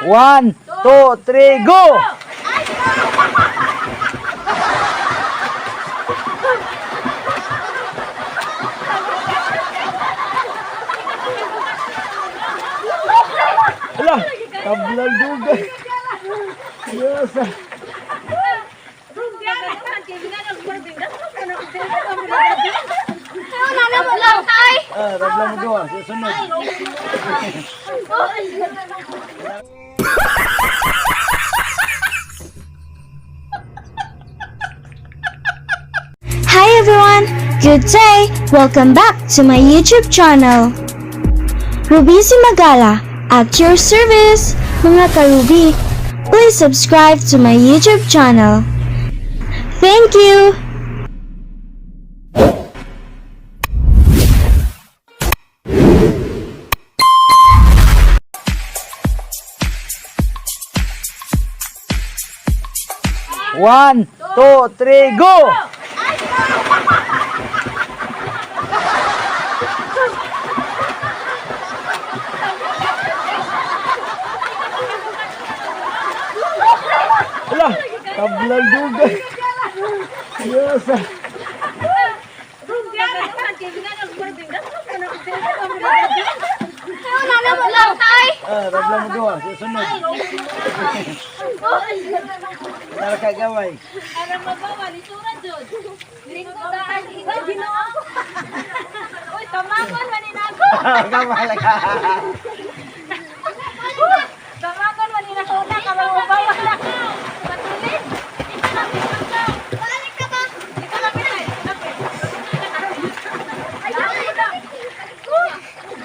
One, two, three, go! Hala, tablang dugay. Yes. Ah, tablang mo gawa. Susunod. Hi everyone! Good day! Welcome back to my YouTube channel. Ruby Cimagala, at your service! Mga karubi, please subscribe to my YouTube channel. Thank you! One, two, three, go! Hala, tablang dugay. Yes. Ah, tablang mo gawa. Susunod. Tara ka gaway. Arang mabawa, lisura jud. Lingkod ang iba Ginoo. Uy, tamagon man ni nako. Kamala ka. Tamagon man ni nako na karang mabawa na. Patulin. Balik ka ba? Ikaw lang pinay.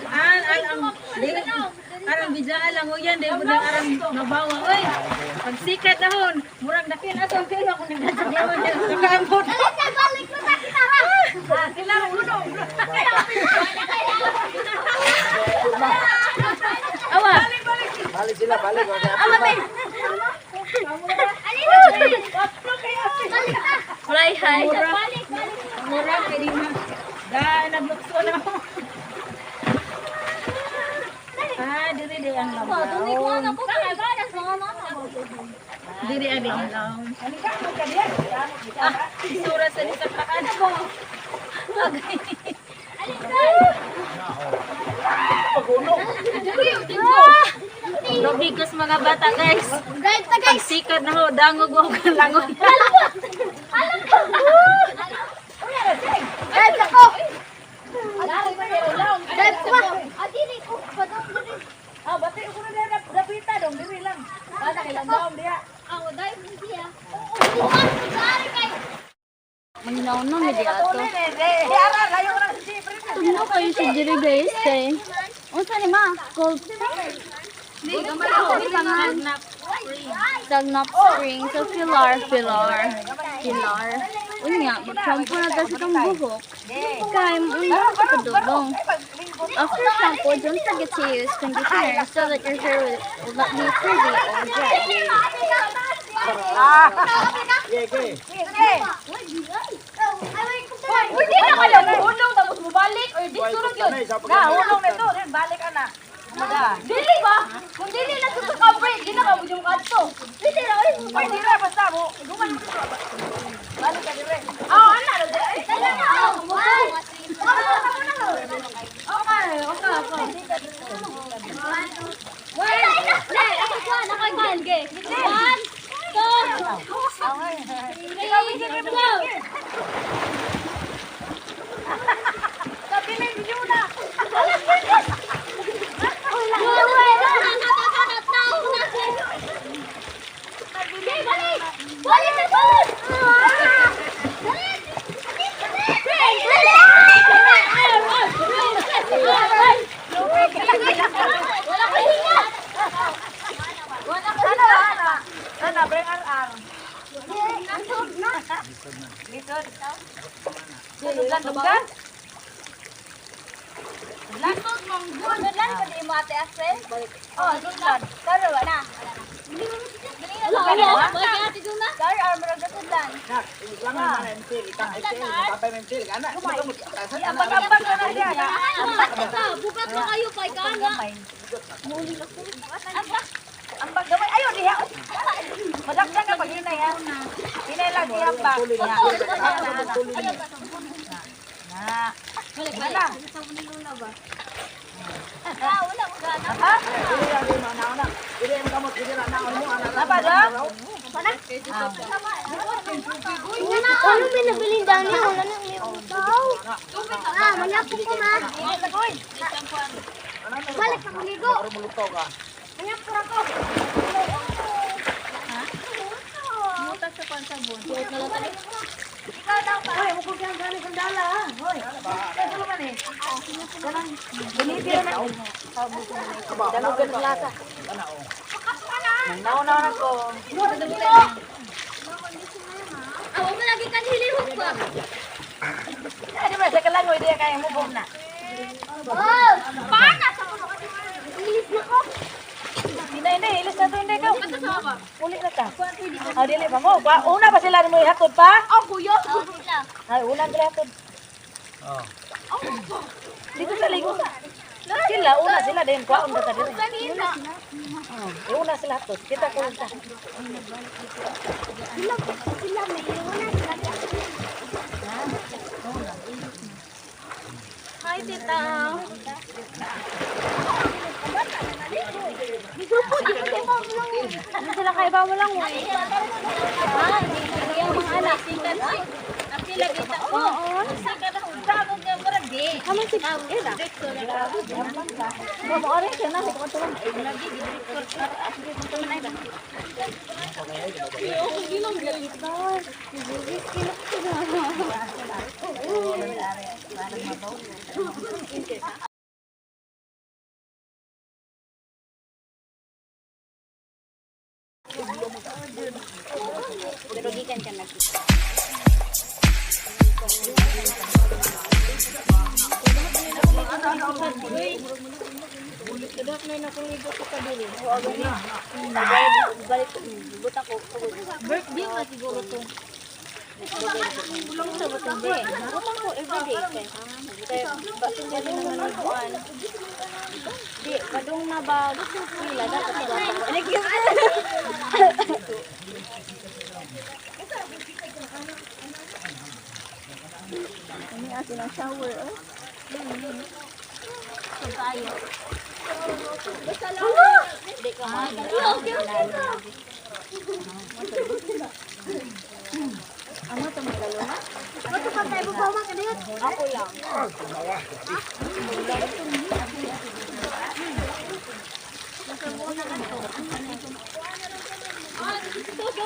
An an ang arang bidyaa lang uyan dahil mo arang mabawa oy. Pagsikat na hon, murag dakil ato ang kilo kung nagdadaglawan niya sa kamot. Sila uno. Awa. Balik sila, balik. Awa be. Fly high. Mura kay di ma. Da naglukso na ako. Ah, diri di ang lawlaw. Diri ang lawlaw. Ah, isura sa ni sa kaan. Robigas mga bata, guys. Pagsikat na ho, dangog og langoy. Manginaw na mi di ato. Tugno kayo sa diri, guys, kay. Unsa ni ma? Cold Stagnant Spring sa Pilar, Pilar, Pilar. Unya, mag-shampoo na ta sa itong buhok. Kay, unya sa padulong. After shampoo, don't forget to use conditioner so that your hair will not be frizzy or dry. Okay, okay. Uy, di na kayo muhulong tapos mubalik or di sulod yun. Na, hulong na to, then balik ana. Dili ba? Kung dili na sa cover, di na ka mo yung kadto. Dili ra oy. Uy, di ra basta mo. Duman mo to. Balik ka dire. Oh, ana ra dire. Okay, okay, okay. One, two, three, go! Ana, ana. Ana, bring RR. Lisod. Lisod. Lisod. Sudlan pa di mo, Ate Asel? Oh, sudlan. Karo na. Wala, wala, Ate Duna. Karo ar murag sudlan. Nak, langan mana MCL, ikang MCL, magkapay MCL, anak. Ambag-ambag na na diya. Bukat ka, bukat mo kayo pa, ikaw na. Ambag Paghinay ha. Hinay lang dihap ba. Na. Na. Na. Ha? Napa do? Ano may nabiling dani? Wala nang may utaw. Ah, manyapo ko ma. Balik ako ligo. Manyapo ako. Hoy, mo kung gani sandala ha. Hoy. Kaya man eh. Kanang binibira na. Dalog ang lasa. Nauna na ko. Ako mo lagi kan hilihok ba? Ay, di ba sa kalangoy di kaya mo bom na. Oh, paano sa kuno? Ilis na ko. Hindi, hindi, ilis na to, hindi ka. Uli na ka. Ah, dili pa mo. Pa, una pa sila mo ihatod pa? Oh, kuya. Ay, una sila hatod. Dito sa ligo. Sila, una sila din. Kuwaon ka ta din. Una sila hatod. Kita ko lang ta. Sila, sila may iwan sila. Hi, tita. Ano sila kay ba walang way? Ah, hindi ang mga anak. Ay, apila kita. Oo. Kamu si Ira. Mo rin siya na. Ko to. Birthday nga siguro to. Bulong sa batang di. Butang ko everyday kay. Kay badong naman ang kuan. Di padung na ba pila dapat ba? Ini asin ang shower oh. Di ka man. Okay, okay. Bato pa tayo bawa ka dito. Ako lang.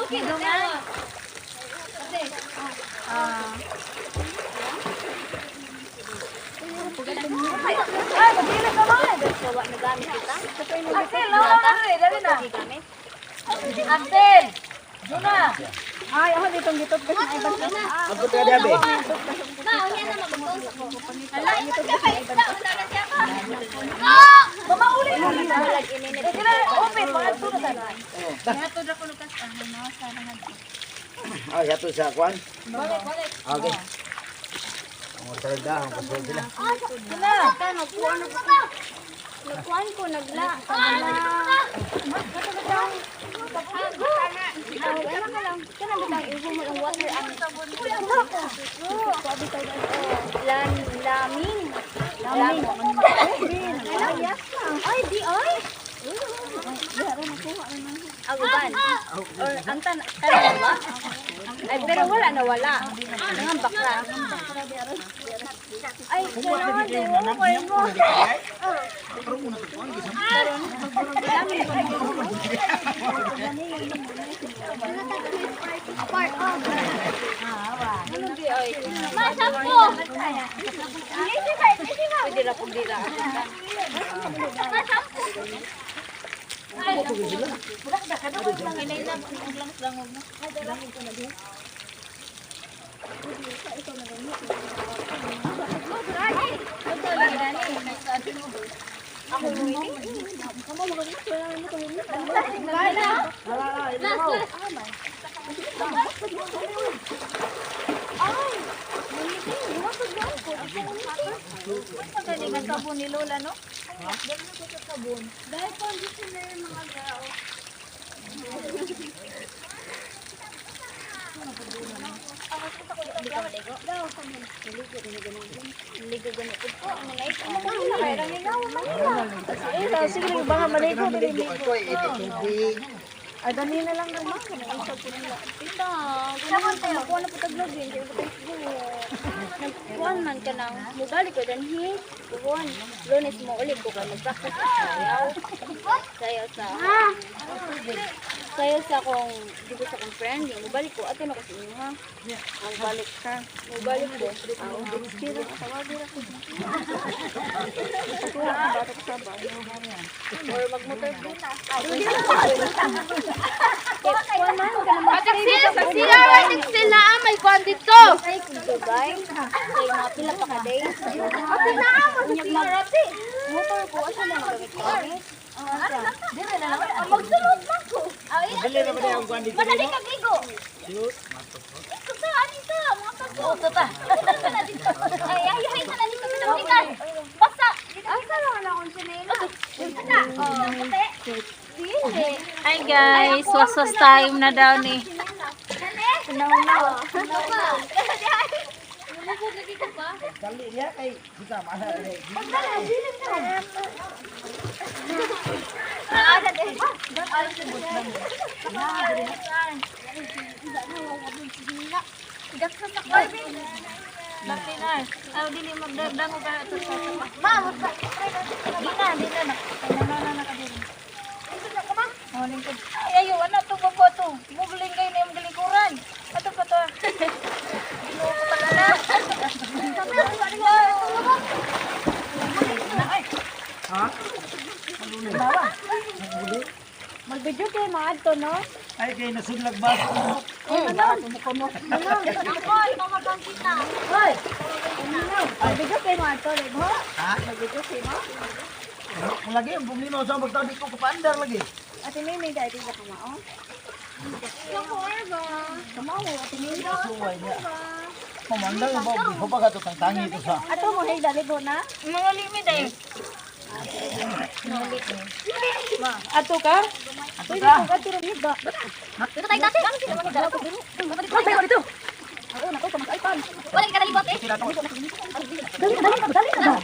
Okay, okay. Ay, mag-ilis naman. Gawa na gamit kita. Axel, nauna na rin. Dali na. Axel! Juna! Ay, ako ditong gitot kasi ay basta. Abot ka dabi. Ma, unya na magbutos ako. Hala, ingat ka pa isda, wala na siya ka. Mama, uli na. Eh, sila, open. Mga ato na sana. Ah, yato sa kwan. Okay. Ang sarda, ang kasol sila. Juna! Nagkuhan ko, nagla. Lan, lamin. Lamin. Ay, di ay. Aguban. Or ang tanan ba? Ay, pero wala na wala. Ang bakla. Ay, ganoon, di mo ko mo. Ano di ay? Masampo. Pwede ra pug dira. Magaling ang sabon ni Lola, no? Dahil conditioner mga girl. Ligo gani pud ko. Ano na ito? Ano na kay Eh, sige lang baka maligo dili Maligo ko eh, tubig. Ay dali na lang naman. Tita, ganahan ko makuha na putag login. Kaya putag Nagkuhan man ka nang mubalik ko danhi. Kuhan. Lunes mo ulit ko ka mag-practice sa sayaw. Sayaw sa sayaw sa akong dito sa akong friend. Yung mubalik ko ato na ko sa inyo ha. Ang balik ka. Mubalik ko. Or magmotor ko. Kuhan man ka na Pataksil, sa sila, pataksil na may kuan dito. mag Dubai. Kay mga pila pa ka days. Ate na mo sa CR ate. Motor ko asa man gamit ko. Magsulod man ko. Dali na ba na ang kuan dito? Madali ka gigo. Ito sa ani ta, mga kaso. ta. Ay ay ay sa dito sa Basta. Asa lang na akong sinela. Ana. Oh, puti. Dili. Hi guys, waswas time na daw ni. Dali niya kay kita mana dali. Ay ayo ana to babo to. Mugaling kayo na yung galikuran. Ato pa to. Ginoo ko pala na. Magbidyo kay mga adto no. Ay kay nasunlag ba? Magbidyo kay mga adto lebo. Ha? Magbidyo kay mo. Kung lagi ang bumlino sa magtabi ko kapaandar lagi. Ate May may dati sa kamao. Kamao Ate May. Suway niya. Pamandal ba ba ka to tangi ito sa. Ato mo hey dali bo na. Mga limit ay. Ato ka? Ato ka. Ato ra ni ba. Dito tayo dati. Dito. Wala ka nalibot eh. Dali dali dali na ba?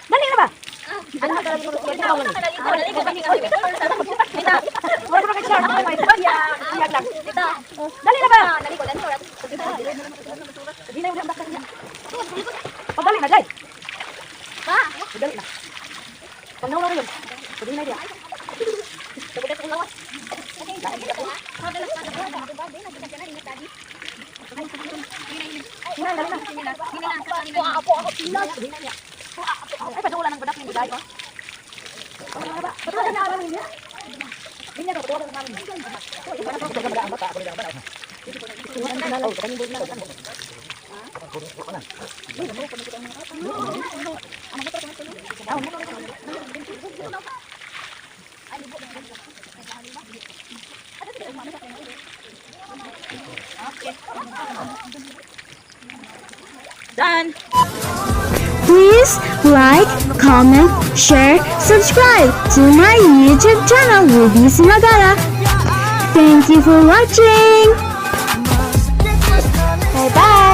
Dali na ba? Dali na ba? Pagdali na, Jay. Pagdali na. Pag nawala rin. Pagdali na diya. Ay, padula ng budak ni Buday. Done. Please like, comment, share, subscribe to my YouTube channel, Ruby Sinagala. Thank you for watching. Bye bye.